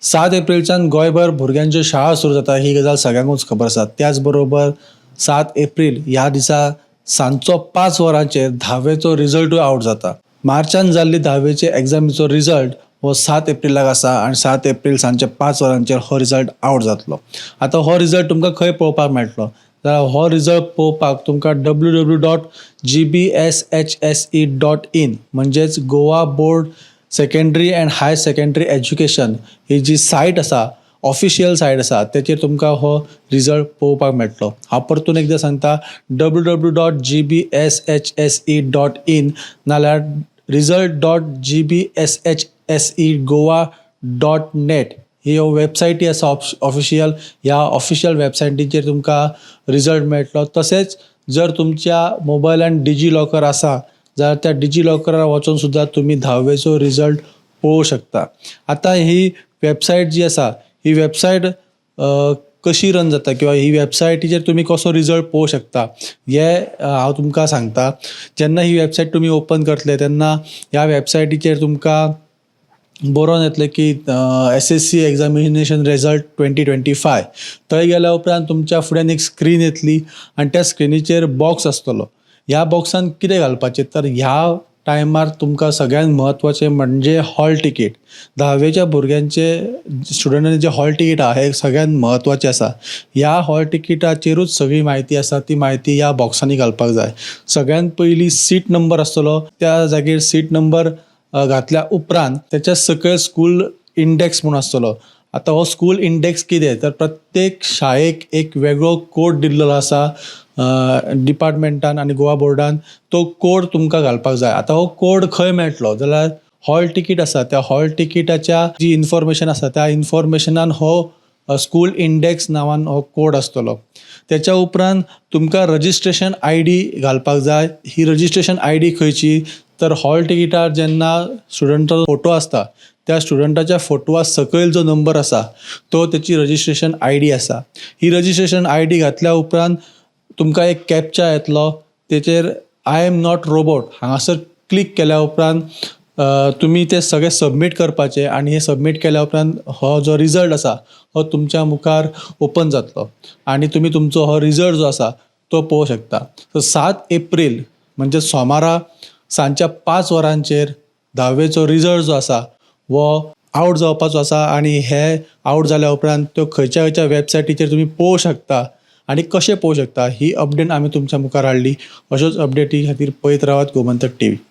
7 एप्रिलच्यान गोंयभर भुरग्यांच्यो शाळा सुरू जाता ही गजाल सगळ्यांकूच खबर आसा. त्याच बरोबर 7 एप्रील ह्या दिसा सांजचो 5 वरांचेर धावेचो रिजल्टूय आवट जाता. मार्चान जाल्ली धावेचे एग्जामीचो रिजल्ट हो 7 एप्रिलाक आसा आनी 7 एप्रील सांजचे 5 वरांचेर हो रिजल्ट आवट जातलो. आतां हो रिजल्ट तुमकां खंय पळोवपाक मेळटलो जाल्यार हो रिजल्ट पळोवपाक तुमकां ww.gbshse.in, म्हणजेच Goa Board Secondary and Higher Secondary Education ही जी सायट आसा, ऑफिशियल सायट आसा, तेचेर तुमकां हो रिजल्ट पळोवपाक मेळटलो. हांव परतून एकदां सांगता, ww.gbshse.in नाल्यार result.gbshsegoa.net ही ह्यो वेबसायटी आसा ऑफिशियल. ह्या ऑफिशियल वेबसायटीचेर तुमकां रिजल्ट मेळटलो. तशेंच जर तुमच्या मोबायलान डिजी लॉकर आसा जाल्यार त्या डिजी लॉकरार वचून सुद्दां तुमी धावेचो रिजल्ट पळोवंक शकता. आतां ही वेबसायट जी आसा, ही वेबसायट कशी रन जाता किंवा ही वेबसायटीचेर तुमी कसो रिजल्ट पळोवंक शकता हें हांव तुमकां सांगता. जेन्ना ही वेबसायट तुमी ओपन करतले तेन्ना ह्या वेबसायटीचेर तुमकां बरोवन येतलें की SSC examination result 2025. थंय गेल्या उपरांत तुमच्या फुड्यान एक स्क्रीन येतली आनी त्या स्क्रिनीचेर बॉक्स आसतलो. ह्या बॉक्सान कितें घालपाचें? तर ह्या टायमार तुमकां सगळ्यांत म्हत्वाचें म्हणजे हॉल तिकीट. धावेच्या भुरग्यांचे, स्टुडंटांचे जे हॉल तिकीट आहा हें सगळ्यांत म्हत्वाचें आसा. ह्या हॉल तिकीटाचेरूच सगळी म्हायती आसा. ती म्हायती ह्या बॉक्सांनी घालपाक जाय. सगळ्यांत पयलीं सीट नंबर आसतलो. त्या जागेर सीट नंबर घातल्या उपरांत तेच्या सकयल स्कूल इंडेक्स म्हूण आसतलो. आतां हो स्कूल इंडेक्स कितें? तर प्रत्येक शाळेक एक वेगळो कोड दिल्लो आसा डिपार्टमेंटान आनी गोवा बोर्डान. तो कोड तुमकां घालपाक जाय. आतां हो कोड खंय मेळटलो जाल्यार हॉल तिकीट आसा, त्या हॉल तिकीटाच्या जी इन्फॉर्मेशन आसा त्या इन्फॉर्मेशनान हो स्कूल इंडेक्स नांवान हो कोड आसतलो. तेच्या उपरांत तुमकां रजिस्ट्रेशन आयडी घालपाक जाय. ही रजिस्ट्रेशन आयडी खंयची? तर हॉल तिकीटार जेन्ना स्टुडंटाचो फोटो आसता, त्या स्टुडंटाच्या फोटवा सकयल जो नंबर आसा तो तेची रजिस्ट्रेशन आयडी आसा. ही रजिस्ट्रेशन आयडी घातल्या उपरांत तुमकां एक कॅपचा येतलो. तेचेर "I am not robot" हांगासर क्लिक केल्या उपरांत तुमी ते सगळें सबमीट करपाचें आनी हें सबमीट केल्या उपरांत हो जो रिजल्ट आसा हो तुमच्या मुखार ओपन जातलो आनी तुमी तुमचो हो रिजल्ट जो आसा तो पळोवंक शकता. सो 7 एप्रील म्हणजे सोमारा सांजच्या 5 वरांचेर धावेचो रिजल्ट जो आसा हो आवट जावपाचो आसा आनी हे आवट जाल्या उपरांत त्यो खंयच्या खंयच्या वेबसायटीचेर तुमी पळोवंक शकता आनी कशें पळोवंक शकता ही अपडेट आमी तुमच्या मुखार हाडली. अश्योच अपडेटी खातीर पळयत रावात गोमंतक टिवी.